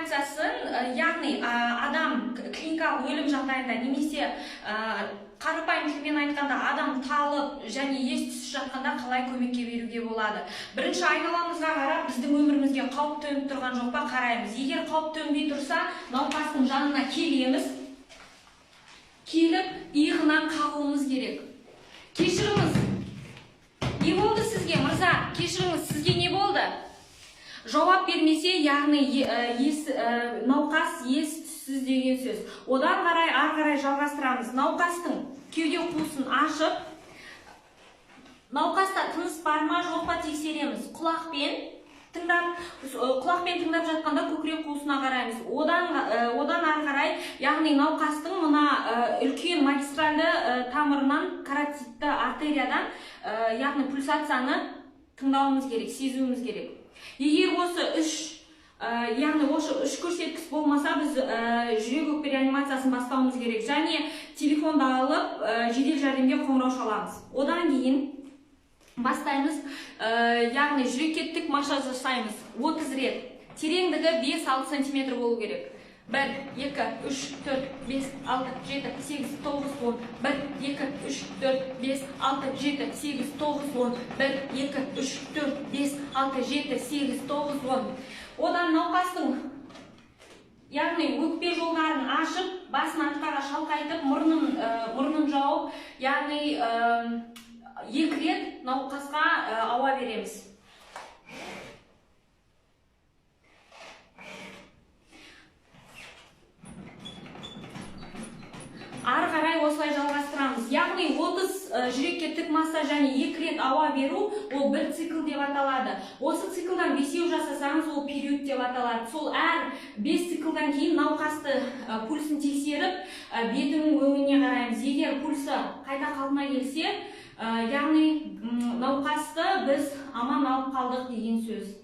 реанимациясын, яғни адам клиникалық өлім жағдайында немесе қарапайым тілмен айтқанда адам талып және ес түссіз жатқанда қалай көмекке беруге болады? Бірінші айналамызға қарап, біздің өмірімізге қауіп төніп тұрған жоқ па қараймыз. Егер қауіп төнбей тұрса, науқастың жанына келеміз. Келіп иығынан қағуымыз керек. Кешіріңіз. Не болды сізге, мырза? Кешіріңіз, сізге не болды? Жауап бермесе, яғни науқас ес түссіз деген сөз. Одан қарай ары қарай жалғастырамыз. Науқастың кеуде қуысын ашып, науқаста тыныс бар ма, жоқ па тексереміз. Құлақпен тыңдап жатқанда көкірек қуысына қараймыз. Одан ары қарай, яғни науқастың мына үлкен магистральды тамырынан, каротидті артериядан, яғни пульсацияны тыңдауымыз керек, сезуіміз керек. Егер осы үш көрсеткіш болмаса, біз жүрек өкпе реанимациясын бастауымыз керек және телефонды алып жедел жәрдемге қоңырау шаламыз. Одан кейін бастаймыз, яғни жүрекке тік массаж жасаймыз 30 рет. Тереңдігі 5-6 сантиметр болу керек. 1, 2, 3, 4, 5, 6, 7, 8, 9, 10. 1, 2, 3, 4, 5, 6, 7, 8, 9, 10. 1, 2, 3, 4, 5, 6, 7, 8, 9, 10. Одан науқастың, яғни өкпе жолдарын ашып, басын артқаға шалқайтып, мұрнын жауып, яғни 2 рет науқасқа ауа береміз. Ары қарай осылай жалғастырамыз. Яғни 30 жүрекке тік массаж және 2 рет ауа беру, ол бір цикл деп аталады. Осы циклдан 5 жасасаңыз, ол период деп аталады. Сол әр 5 циклдан кейін науқасты пульсін тексеріп, бетінің өңіне қараймыз. Егер пульсі қайта қалпына келсе, яғни науқасты біз аман алып қалдық деген сөз.